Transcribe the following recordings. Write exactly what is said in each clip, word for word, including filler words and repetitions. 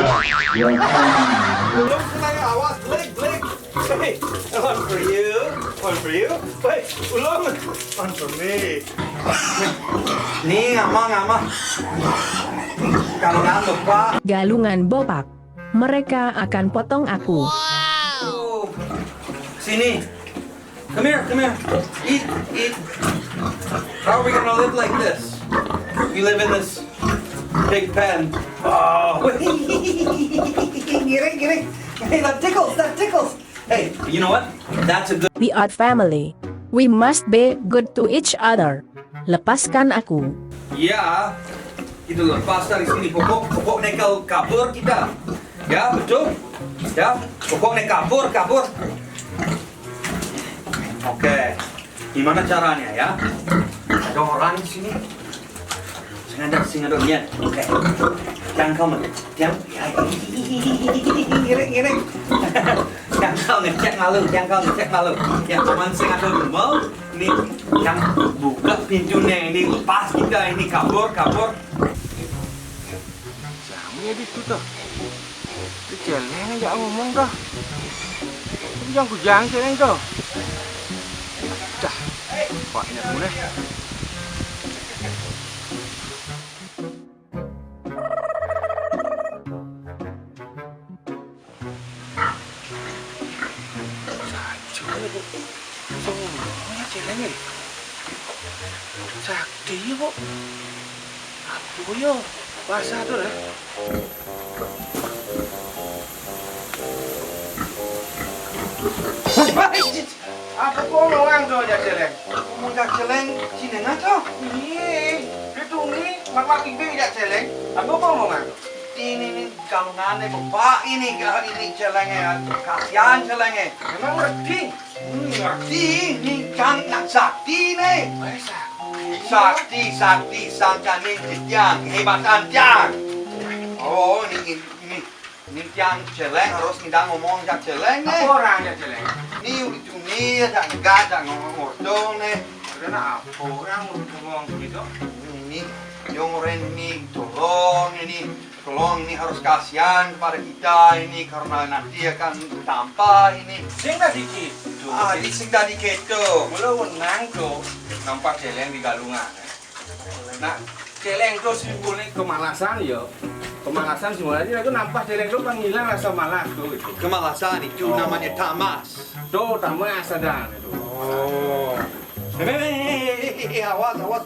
Ulung senang, awas, Blik, Blik. Hey, one for you, one for you. Wait, Ulung, one for me. Ni, ngama, ngama. Kalau ngambek, Pak. Galungan bopak. Mereka akan potong aku. Oh. Sini. Come here, come here. Eat, eat. How are we gonna live like this? We live in this big pen. Oh, ngiring, ngiring. Hey, that tickles, that tickles. Hey, you know what? That's a good. We are family. We must be good to each other. Lepaskan aku. Ya, kita lepas dari sini. Pokok, pokoknya kau kabur kita. Ya, betul? Ya, pokoknya kabur, kabur. Oke. Gimana caranya ya? Ada orang di sini. Sing ada, sing ada niat. Oke. Jangan kau men-, jangan, ya, ngiring, ngiring. Jangan kau ngecek malu, jangan kau ngecek malu. Ya, cuman sing ada rumah, ini yang buka pintunya ini, lepas kita ini, kabur, kabur. Siapa ya itu tuh? Itu celeng aja ngomong tuh. Itu yang kujang celeng tuh. Dah, paknya aku deh. Saja ya, Bu. Semuanya celeng ya. Sakti ya, Bu. Apa ya? Bahasa tuh lah. Apa kau ngomong tuh aja celeng? Ngomong aja celeng, sini aja. Iya, itu nih, mak mak ibu aja celeng. Apa kau ngomong tuh? Ini nih, kalau ngane bapak ini, kalau ini celengnya, kasihan celengnya. Emang ngerti? Hmm, ngerti, ini kan nak sakti nih. Sakti, sakti, sangka nih, tiang, kehebatan tiang. Oh, ini, ini, ini tiang celeng, harus kita ngomong jak celeng nih. Apa orang jak celeng? Ini udah nih, jak enggak, jak ngomong ngortong nih. Karena apa orang ngomong gitu? Ini, yang orang ini tolong ini. Tolong ini harus kasihan kepada kita ini karena nanti akan tampak ini. Sing tadi gitu. Ah, di sing tadi gitu. Mula wenang tuh nampak celeng di galungan. Nah, celeng tuh simbolnya kemalasan ya. Kemalasan simbolnya itu nampak celeng tuh panggilan rasa malas tuh gitu. Kemalasan itu namanya tamas. Tuh tamas ada itu. Oh. Hei, hei, hei, hei, hei, awas, awas.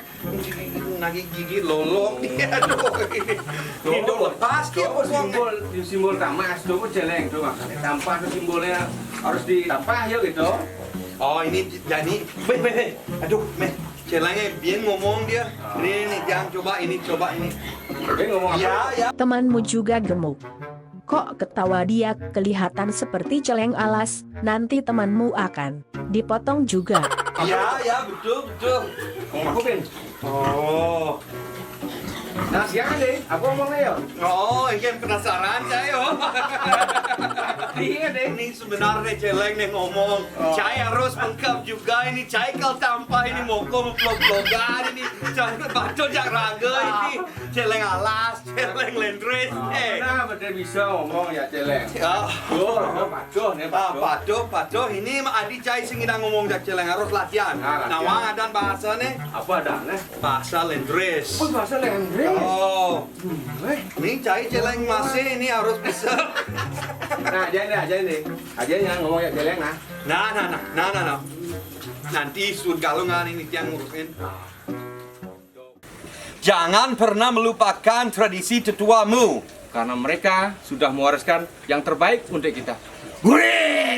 Nagigigit lolong dia. Aduh, ini. Ini dong lepas dia pokoknya. Simbol, simbol tamas tuh celeng tuh makanya tampah tuh simbolnya harus ditampah ya gitu. Oh, ini jadi, weh, weh, weh. Aduh, meh. Celengnya biar ngomong dia. Ini, ini, jangan coba ini, coba ini. Dia ngomong apa? Ya, ya. Temanmu juga gemuk. Kok ketawa dia kelihatan seperti celeng alas, nanti temanmu akan dipotong juga. Ya, ya, betul, betul. Ngomong apa, Pin? Oh. Nah, siang deh, aku ngomong ayo. Oh, ini penasaran saya. Iya deh. Ini sebenarnya celeng nih ngomong. Saya harus lengkap juga ini. Saya kalau tanpa ini moko mepelok-pelokan ini. Saya baca jak raga ini. Celeng alas, celeng lendres. Eh. Nah, betul bisa ngomong ya celeng. Ya. Tuh, patuh nih, patuh. Patuh, patuh. Ini mah adi cai sing ngomong jak celeng harus latihan. Nah, latihan. Nawang adan bahasa nih. Apa adan nih? Bahasa Lendres. Oh, bahasa Lendres. Oh. Ini cai celeng masih ini harus bisa. Nah, aja ini, aja ini. Aja yang ngomong ya celeng nah. Nah, nah, nah, nah, nah, nah. Nanti sud galungan ini tiang ngurusin. Jangan pernah melupakan tradisi tetuamu. Karena mereka sudah mewariskan yang terbaik untuk kita. Wih!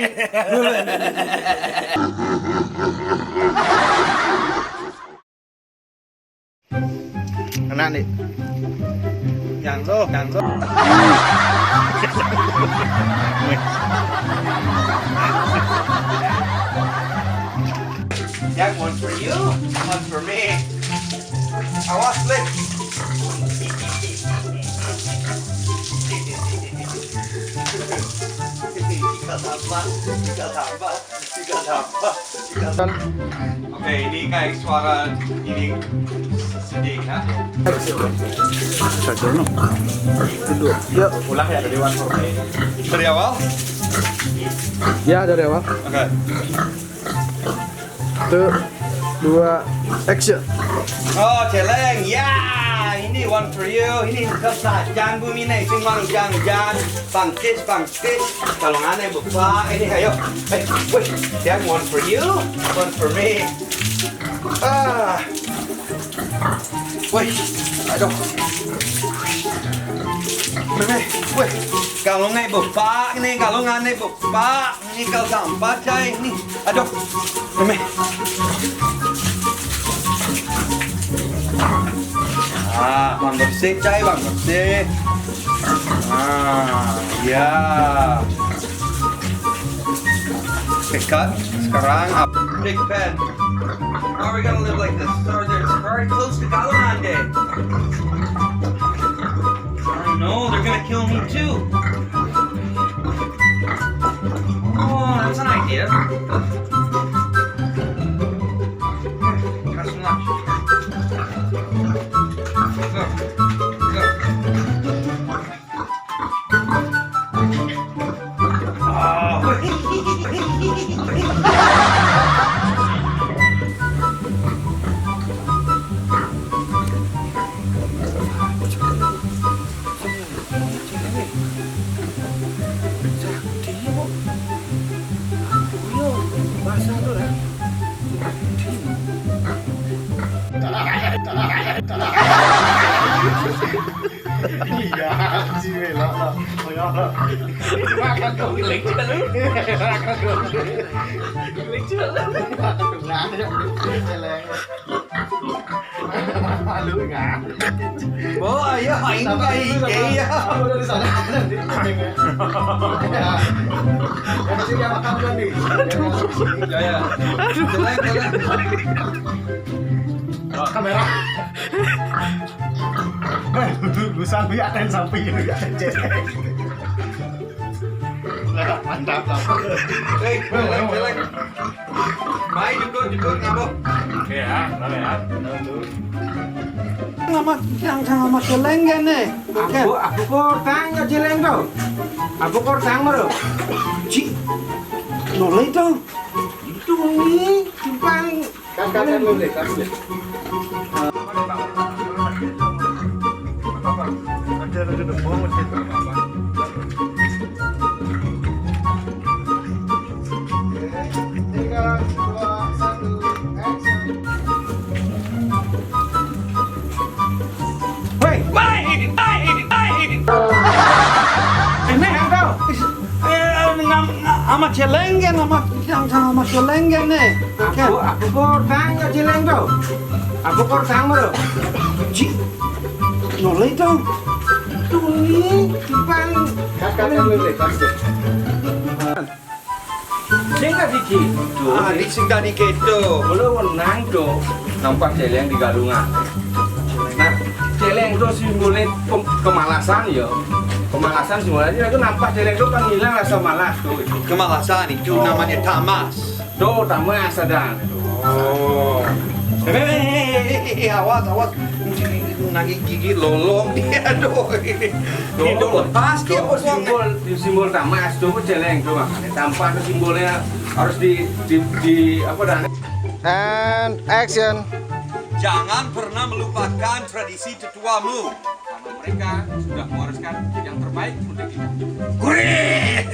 Kena nih. Yang lo, yang lo. That one for you, one for me. Awas, Lik. Tiga tambah, tiga tambah, tiga tambah, tiga tambah. Oke, ini kayak suara ini sedih, ya. Saja, no. Duduk. Yuk. Ulang ya dari one for me. Dari awal? Ya, dari awal. Oke. Satu, dua, action. Oh, celeng. Ya, ini one for you. Ini kesajan bumi nih. Cuma jangan, jangan. Bangkit, bangkit. Kalau aneh bapak. Ini, ayo. Eh, wait. Yang one for you, one for me. Ah. Wih, aduh. Meme, wih. Kalau ngai bepak nih, kalau ngai bepak, ini kau sampah, cai, ini. Aduh, meme. Ah, bang bersih, cai, bang bersih. Ah, ya. Pekat, sekarang up. Big pen. How are we gonna live like this? Sorry, they're very close to Galungan Day. I know, they're gonna kill me too. Oh, that's an idea. Got some lunch. Go. Go. Iya, si Melo. Makan dong, klik juga lu. Makan dong. Klik juga lu. Makan dong, nggak ada. Celeng. Malu, nggak? Oh, ayo, aing kayak iya. Udah di sana. Ya, pasti dia makan kan nih. Ya, ya. Celeng, celeng. Kamera. Gue dulu, gue sampai ada yang sampai ini, ada yang cek. Mantap, mantap. Hei, balik, balik. Mai, jemput, jemput, ngabo. Oke ya, boleh ya. Nama yang sama Mas Jeleng kan nih? Oke. Aku, aku kortang ya Jeleng tuh. Aku kortang, bro. Ci, nolai tuh. Itu nih, simpang. Kan, kan, kan, boleh, kan, boleh. Ada lagi nembong, ada apa? Tiga, dua, satu, action. Woi, woi, woi, woi. Ini yang kau. Eh, ngam-, ngam-, sama Jeleng kan, sama, yang sama Jeleng kan nih. Oke. Aku, aku kortang ya Jeleng tuh. Aku kortang, bro. Ci, nolai tuh. Tuh nih, simpang. Kakak yang lebih, kakak. Sing tadi gitu. Ah, di sing tadi gitu. Kalau menang tuh, nampak Jeleng di Galungan. Nah, Jeleng tuh simbolnya pem-, kemalasan ya. Kemalasan simbolnya itu nampak Jeleng tuh kan hilang rasa malas tuh. Kemalasan itu namanya tamas. Tuh, tamas ada. Oh. Eh, eh, eh, eh, eh, awas, awas. Nagih gigi lolong dia, aduh, ini. Tuh, lepas dia, tuh, bos, yang simbol, simbol tamas tuh, Jeleng tuh, makanya tampar tuh simbolnya harus di, di, di, apa dah? And action. Jangan pernah melupakan tradisi tetuamu. Karena mereka sudah mewariskan yang terbaik untuk kita. Gurih!